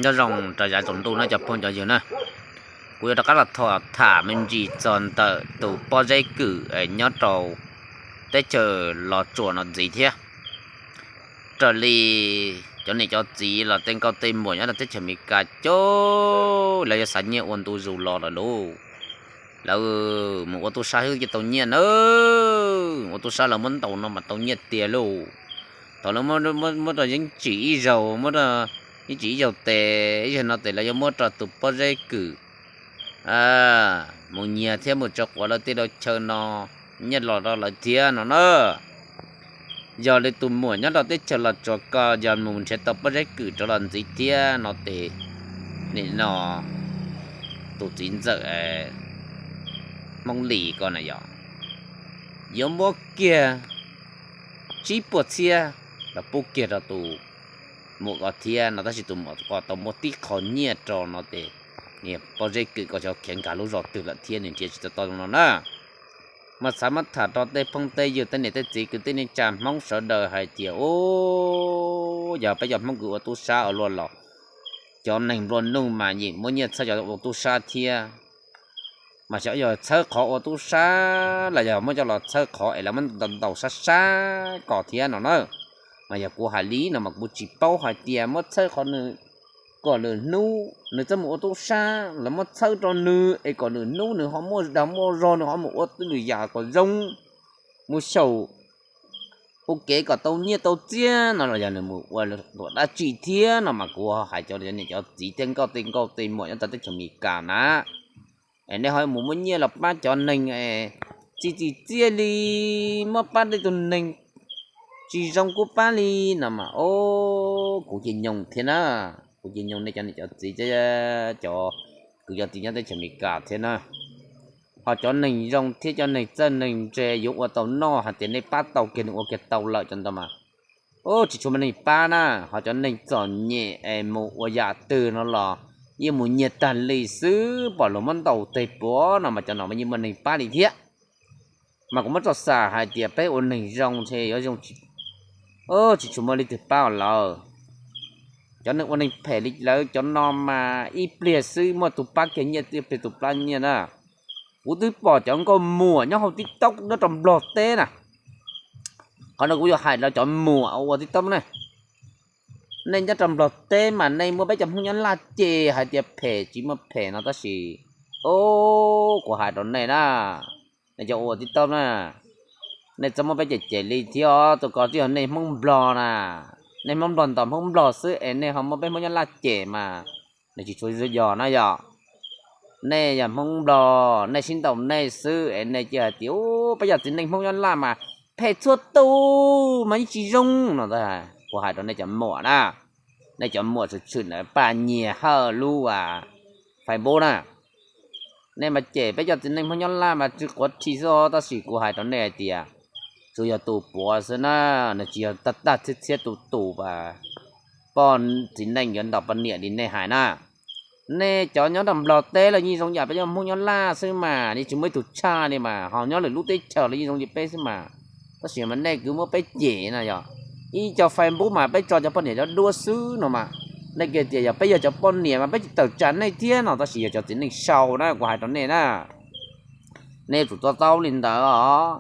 Nyob zoo rau yav tsaus ntuj no cov phooj cov ywg na, kuv yuav rov qab los tham me ntsis txog ntawm tus pob zeb kwm nyob rau teb chaws Los Tsuas no ntxiv thiab. Raws li cov niam cov txiv los tej nkauj tej muam nyob rau teb chaws Amelikas coob, lawv yuav xav nyiaj ua ntu zus los lawm lauj. Lawv mus ua tub sab xwb ces tau nyiaj na. Ua tub sab lawv muab ntaus no mas tau nyiaj tiag lauj. Thaum lawv muab rau yeeb tsim ib zaug, muab rau yeeb tsim ib zaug tes, ib zaug no tes lawv yuav muab rau tus pob zeb kwm mus nyiag thiab mus tso quav lawv tej lub chaw no, nyiaj los rau lawv thiab no na. Yog li tus muam nyob rau teb chaws Los Tsuas ko yog mus nrhiav tau pob zeb kwm rov los ntxiv thiab no tes, nim no tus txiv ntxawm Hmoob Lis ko na yog yuav muab kiag tsib puas txhiab los pub kiag rau tus muam ko thiab no, tab sis tus muam ko tau muab tib qho nyiaj rau no tes, niag pob zeb kwm ko xyov khiav nkag lub zos twg lawm thiab nws nrhiav tsis tau tau no na. Mas xav muab tham rau tej phooj tej ywg tej niam tej txiv kwv tij neej tsa Hmoob sawv daws hais tias, u, yog peb cov Hmoob kwv ua tub sab ua luaj los cov neeg nplua nuj mas yeej muab nyiaj txhawb cov ua tub sab thiab. Mas xyov yog txhawb qhov ua tub sab los yog muab coj los txhawb qhov es lawv muab ntaus sab sab ko thiab no na. Mas yog kuv hais li no mas kuv tsis paub hais tias muab txhawb qhov nws, kom lwm hnub nws txawj mus ua tub sab los muab txhawb rau nws es kom lwm hnub nws ho muaj dag muaj zog nws ho mus ua lwm yam kom zoo, mus xyaum ua kev kom tau nyiaj tau txiaj no los yog nws mus ua luam dab tsi thiab no mas kuv hais cov niam cov txiv tej nkauj tej nkauj tej muam nyob rau teb chaws Amelikas na, es nej ho mus muab nyiaj los pab cov neeg tsis txim txiaj li, muab pab tej tus neeg tsis zoo kuj pab li no mas, o, kuv cia nyoog thiab na. Kuv cia nyoog nej cov niam cov txiv thiab cov kwv cov tij nyob teb chaws Amelikas thiab na. Ho cov neeg zoo thiab cov neeg txawj neeg ntse yuav ua tau noj hais tias nej pab tau kiag nws ua kiag tau lawm cov ntawd mas, u, tsis tshua muaj neeg pab na. Ho cov neeg txom nyem es mus ua yam twg no los yeej mus nyiag tag li xwb, pom luag muab ntaus teg puav no mas cov no mas yeej muaj neeg pab li thiab. Mas kuv muab tso xam hais tias peb ua neeg zoo ntshe yuav zoo, tsis tshua muaj leej twg pab lawm. Cov neeg ua neeg phem li lawv cov no mas ib pliag xwb muaj tus pab kiag nyiaj, ib pliag tus pab nyiaj na. Kuv twb pom cov nkauj muam nyob hauv TikTok nyob rau Nplog teb na. Qhov no kuv yuav hais rau cov muam ua TikTok ne, nej nyob rau Nplog teb mas nej muab peb cov Hmoob nyob Laj cem hais tias phem tsis muaj phem no tab sis, o, kuv hais rau nej na, nej cov ua TikTok na, nej txhob muab peb cem cem li thiab os. Tus ko twb yog nej Hmoob Nplog na, nej Hmoob Nplog ntaus Hmoob Nplog xwb es nej ho muab peb Hmoob nyob Laj cem mas nws tsis tshua yog na yog. Nej yog Hmoob Nplog nej sib ntaus nej xwb es nej cia hais tias, u, peb yog txiv neej Hmoob nyob Laj mas phem txhua tus mas yeej tsis zoo no. Kuv hais rau nej cov muam na, nej cov muam tshwm tshwm ntawm Paj Nyiag Hawj lub Facebook na, nej mas cem peb cov txiv neej Hmoob nyob Laj mas tsw quav rhi xwb os. Tab sis kuv hais rau nej hais tias, tsuas yog tus puav xwb na, nws tsis yog tag tag txhiab txhiab tus tus as poj txiv neej yuav ntaus poj niam li nej hais na. Nej cov nyob rau Nplog teb los yeej zoo yam peb cov Hmoob nyob Laj xwb mas, yeej tsis muaj ib tug tshaj li mas, ho nyob lwm lub teb chaws los yeej zoo li peb xwb mas. Tab sis mas nej kuj muab peb cem na yog, ib co Facebook mas peb tso cov poj niam cov duab xwb no mas, nej kiag tias yog peb yog cov poj niam mas peb tsis tawm tsam nej thiab no, tab sis yog cov txiv neej sau na, kuv hais rau nej na. Nej yuav tsum to taub li ntawd os.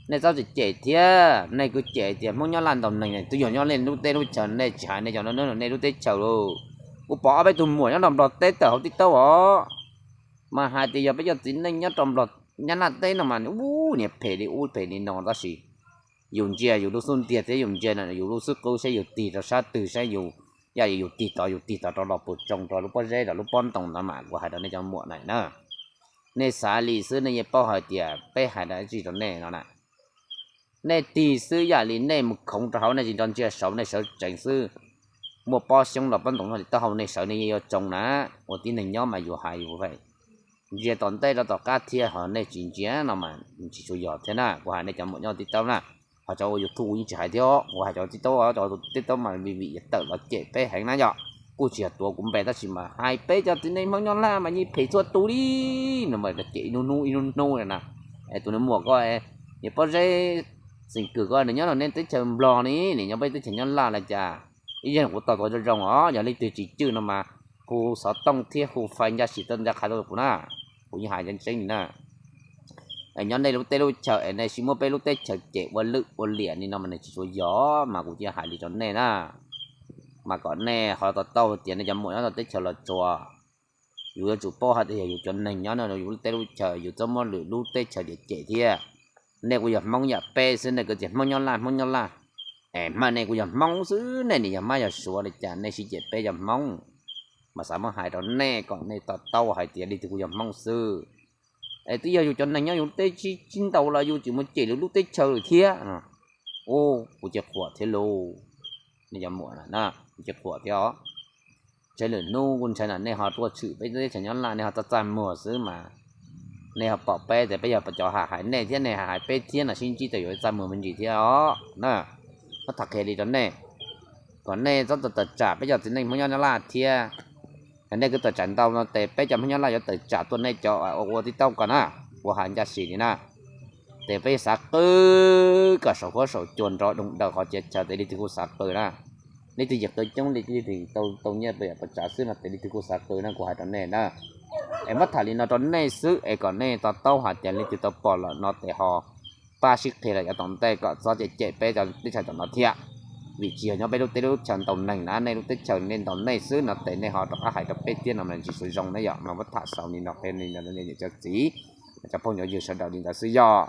Nej txhob cem cem thiab, nej kuj cem tias Hmoob nyob Laj ntaus neeg, twb yog nyob nej lub teb lub chaws, nej tsis hais nej cov no, nej lub teb chaws lauj. Kuv pom ob peb tug muam nyob rau Nplog teb tawm hauv TikTok os, mas hais tias yog peb cov txiv neej nyob rau Nplog, nyob Laj teb no mas, u, niag phem li ub phem li no, tab sis yus ntsia yus lub xub ntiag thiab yus ntsia yus lub xub qub saib yus tig rau sab twg, saib yus, yam li yus tig tod yus tig tod rau los puas tsoo rau lub pob zeb los lub pob ntoo ntawd mas, kuv hais rau nej cov muam na, nej xav li xwb nej yeej paub hais tias peb hais dab tsi rau nej no na. Nej tig xwb, yam li nej mus khoov rau hauv nej tsis nco ntsia saud, nej sawv tsees xwb, muaj pob xyoob los pob ntoo noj li taub hau nej sawv nej yeej yuav tsoo na. Ua tib neeg nyob mas yus hais yus ntsia tom ntej rau tom qab thiab, ho nej tsis ntsia no mas tsis tshua yog thiab na. Kuv hais nej cov muam nyob TikTok na, ho cov ua YouTube yeej tsis hais thiab, kuv hais cov TikTok, cov TikTok mas vim vim yuav tawm los cem peb heev na yom. Kuj tsis yog tuav kuv npe tab sis mas hais peb cov txiv neej Hmoob nyob Laj mas yeej phem txhua tus li no mas, cem ib hnub hnub ib hnub hnub na. Es tus niag muam ko, niag pob zeb xeem kwm ko nws nyob rau nej teb chaws Nplog ne, nws nyob peb teb chaws nyob Laj li cas? Ib yam kuv tau tuav zoo zoo os, yog leej twg tsis cwj no mas hu xov tooj thiab hu fais ncaj sim tuaj ncaj qha tuaj rau kuv na, kuv yeej hais ntseeb ntseeb li na. Nyob nej lub teb lub chaws es nej sim muab peb lub teb chaws cem ua lwj ua liam li no mas nws tsis tshua yog mas kuv cia hais li rau nej na. Mas kom nej ho to taub tias nej cov muam nyob rau teb chaws Los Tsuas, yus yuav tsum paub hais tias yog yus cov neeg nyob no yus lub teb lub chaws yus txhob muab lwm lub teb chaws cem cem thiab. Nej kuj yog Hmoob yam peb xwb, nej kwv txhiaj Hmoob nyob Laj Hmoob nyob Laj, es mas nej kuj yog Hmoob xwb, nej nim yog Mab yog Suav li cas nej sib cem peb yog Hmoob. Mas xav muab hais rau nej kom nej to taub hais tias leej twg kuj yog Hmoob xwb. Es twb yog yus cov neeg nyob yus lub teb tsis tsis ntaus los yus tseem mus cem lwm lub teb chaws lawm thiab. Ub, kuv cia qhuas thiab lauj, nej cov muam na, kuv cia qhuas thiab os. Ntshe lwm hnub kuj ntshai na nej ho tuaj tshwm peb teb chaws nyob Laj nej ho txaj txaj muag xwb mas, nej ho pom peb tias peb yog cov hais hais nej thiab nej hais hais peb thiab no sib ntsib tau yuav txaj muag me ntsis thiab os na. Muab tham qhia li rau nej, kom nej txhob tawm tsam peb cov txiv neej Hmoob nyob Laj thiab. Yog nej kuj tawm tsam ntau no ces peb cov Hmoob nyob Laj yuav tawm tsam tuaj nej cov ua TikTok ko na, kuv hais ncaj sim li na. Ces peb xav qw kom saum huab saum cua nrov doog daws qhov txhia chaw ces leej twg kuj xav qw na. Leej twg yim qw coob li leej twg tau nyiaj pes yam pes tsav xwb no ces leej twg kuj xav qw na, kuv hais rau nej na. Es muab tham li no rau nej xwb es kom nej to taub hais tias leej twg tau pom lawm no ces ho pab sib qhia lawm yav tom ntej kom txhob cem cem peb cov teb chaws tom no thiab. Vim tsis yog nyob peb lub teb lub chaws ntau neeg na, nej lub teb chaws nej ntau nej xwb no ces nej ho rov qab hais rau peb thiab no mas tsis tshua zoo na yom. Mas muab tham xaus li no qhia li no rau nej niam cov txiv, cov phooj cov ywg sawv daws li ntawd xwb yog.